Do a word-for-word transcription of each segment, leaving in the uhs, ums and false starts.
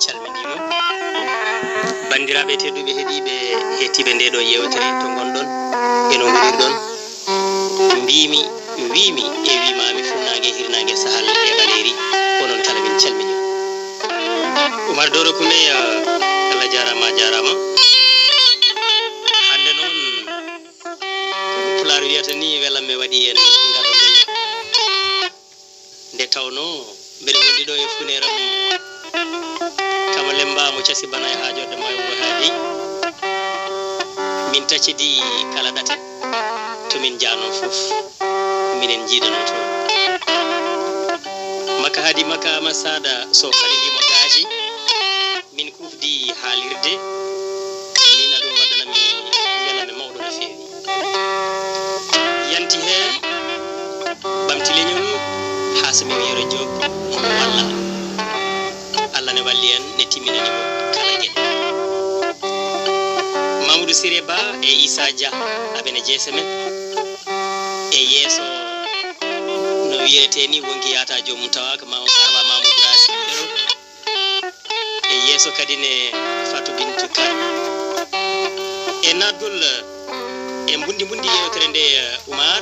calminiima. Banndiraaɓe tedduɓe heɗiiɓe heɗiiɓe nde ɗo yeewtere to ngonɗon e no ngurirɗon, mbiimi, wiimi e wiimaami funnaange, hirnaange, sahal e ɓaleeri, onon kala min calminii. Umar Doro Kume, eh, Allah jaaraama, a jaaraama. Hannde noon, Pulaar wiyata ni, welam mi waɗi en ngaɗo ndeño. Nde tawnoo mbeɗa wondi ɗo e funeeram, kama lemmba mo casi bana e haajorde maayo wuro haadi. Min taccidi kala ɗate to min njahnoo fof, minen njiidanoo toon. Makka haadi makka ama saada so falindii mo gaaji. Min kufdi haalirde, min aɗum waɗanami welame mawɗo no feewi. Yanti heen, ɓamti leñol, haa so mi wiyoro Joob, walla. Allah ne walli en, ne timminani mo kala geɗe. Mamadou Siré Ba e Issa Dia, aɓe ne jeese men. E yeeso, no wiyetee ni, wonki yahata joomum tawaaka, ma on arwa Mamadou Racine Yero. E yeeso kadi ne Fatou Bintou Kane. E naatgol e mbundi mbundi yeewtere nde, Oumar,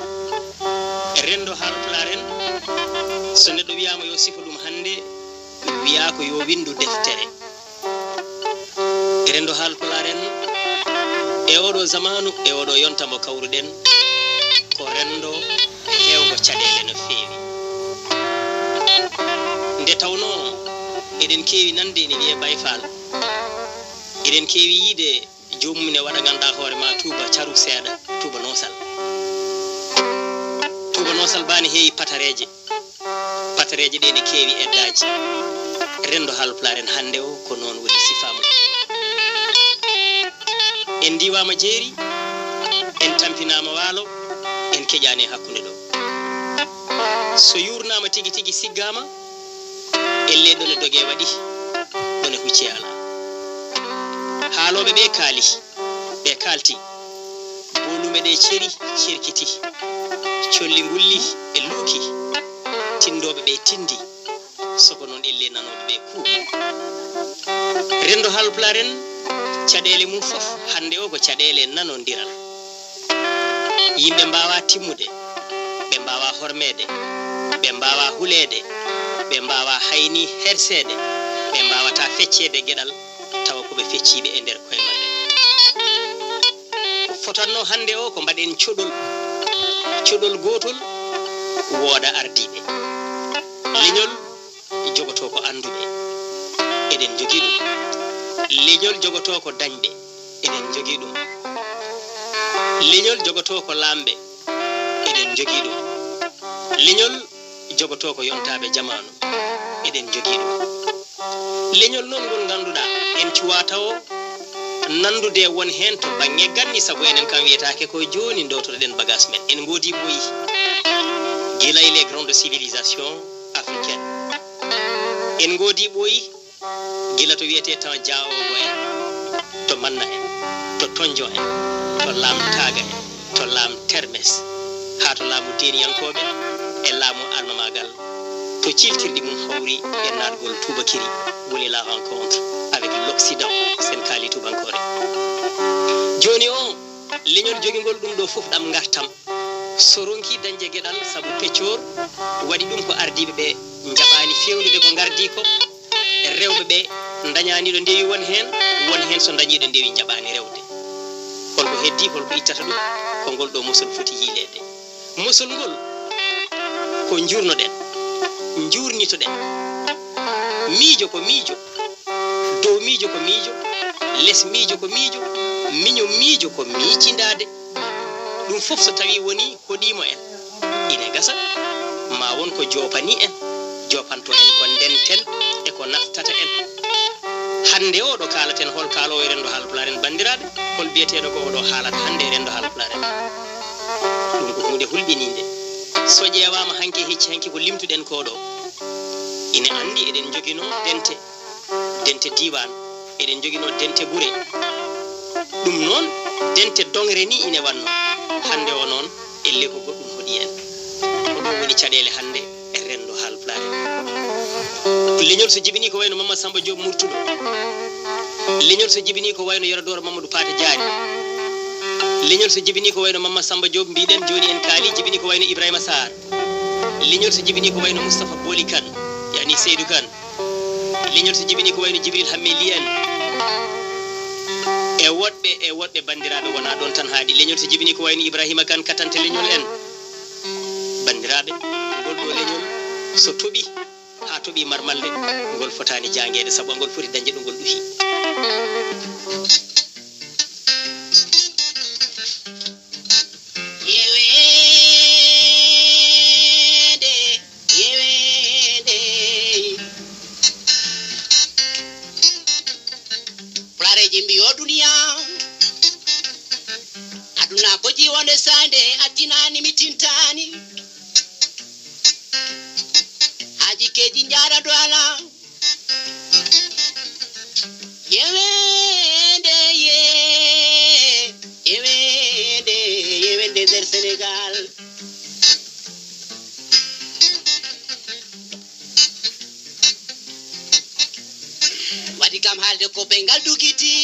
renndo Haalpulaar en, so neɗɗo wiyaama yo sifo ɗum hannde, wiyaa ko yo winndu deftere. E renndo Haalpulaar en, e oɗo zamaanu, e oɗo yonta mo kawruɗen, ko renndo heewngo caɗeele no feewi. Nde tawnoo eɗen keewi nande ene wiyee Baay Faal, eɗen keewi yiyde joomum ne waɗa ganduɗaa hoore ma tuuba caru seeɗa, tuuba noosal. Tuuba noosal ba ne heewi patareeje. Patareeje ɗe ne keewi eddaaji. Renndo Haalpulaar en hannde o ko noon woni sifaa mum. En ndiwaama jeeri, en tampinaama waalo, en keƴaani e hakkunde ɗo. So yuurnaama tigi tigi siggaama, ellee ɗo ne dogee waɗi, ɗo ne huccee alaa. Haalooɓe ɓe kaali, ɓe kaalti. Boolume ɗe ceri, cerkiti. Colli ngulli e luuki. Tinndooɓe ɓe tinndi. Soko noon ellee nanooɓe ɓe kuuɓi. Renndo Haalpulaar en, caɗeele mum fof hannde o ko caɗeele nanondiral. Yimɓe mbaawaa timmude, ɓe mbaawaa hormeede, ɓe mbaawaa huleede, ɓe mbaawaa hay ni herseede, ɓe mbaawataa fecceede geɗal tawa ko ɓe fecciiɓe e nder koye maɓɓe. Ko fotannoo hannde o ko mbaɗen cuɗol, cuɗol gootol wooda ardiiɓe. Leñol jogotoo ko annduɓe, eɗen njogii ɗum. Leñol jogotoo ko dañɓe, eɗen njogii ɗum. Leñol jogotoo ko laamɓe, eɗen njogii ɗum. Leñol jogotoo ko yontaaɓe jamaanu, eɗen njogii ɗum. Leñol noon ngol ngannduɗaa en cuwaa tawo nanndude won heen to baŋŋe ganni, sabu enen kam wiyetaake ko jooni ndewtoto-ɗen bagaas men. En ngoodi ɓooyi gila e les grandes civilisations africaines. En ngoodi ɓooyi gila to wiyetee temps Diaogo en, to Manna en, to Tonjon en, to Laam Taaga en, to Laam Termes, haa to laamu Deeniyankooɓe e laamu almamaagal, to ciiltirɗi mum hawri e naatgol tuubakiri, woni la rencontre avec l'Occident, sen kaali tuubankoore. Jooni o, leñol jogingol ɗum ɗo fof ɗam ngartam, so ronkii dañde geɗal, sabu peccoor waɗi ɗum ko ardiiɓe ɓe njaɓaani feewnude ko ngardii ko, rewɓe ɓe ndañaani ɗo ndewi won heen, won heen so ndañii ɗo ndewi njaɓaani rewde. Holko heddii, holko ittata ɗum? Ko ngol ɗo mosol foti yiileede. Mosol ngol ko njuurnoɗen, njuurnitoɗen. Miijo ko miijo, dow miijo ko miijo, les miijo ko miijo, miño miijo ko miicindaade. Ɗum fof so tawii wonii hoɗiima en, ine gasa ma won ko joopanii en, joopanto en ko ndenten e ko naftata en. Hannde o ɗo kaalaten, hol kaaloowo e renndo Haalpulaar en, banndiraaɓe? Hol biyeteeɗo ko oɗo haalata hannde e renndo Haalpulaar en? Ɗum ko huunde hulɓiniinde. So ƴeewaama hanki, hecci hanki ko limtuɗen ko ɗo, ine anndi eɗen njoginoo dente, dente diiwaan, eɗen njoginoo dente gure. Ɗum noon, dente doŋre ni ine wannoo. Hannde o noon, ellee ko goɗɗum hoɗi en. Ko ɗum woni caɗeele hannde e renndo Haalpulaar en. Ko Leñol so jibinii ko wayno Mamma Samba Diop Murtuɗo. Leñol so jibinii ko wayno Yero Dooro Mamadou Paate Diagne. Leñol so jibinii ko wayno Mamma Samba Diop mbiɗen jooni en kaali, jibinii ko wayno Ibrahima Sarr. Leñol so jibinii ko wayno Moustapha Boli Kane, yani Seydou Kane. Leñol so jibinii ko wayno Jibril Hammeli en. E woɗɓe, e woɗɓe banndiraaɓe wonaa ɗoon tan haaɗi. Leñol so jibinii ko wayno Ibrahima Kane katante leñol en. Banndiraaɓe, ngol ɗo leñol so toɓi haa toɓi marmalle, ngol fotaani jaangeede sabu ngol foti dañde ɗo ngol ɗuhi. Yeweende, yeweende. Pulareeji mbiyo duniya, aduna ko jiwonde sande, attinaani mi tintaani. Haji keji njara dwala. Yewende ye, yewende, yewende nder Sénégal. Waɗi kam haalde ko pengal dugiti.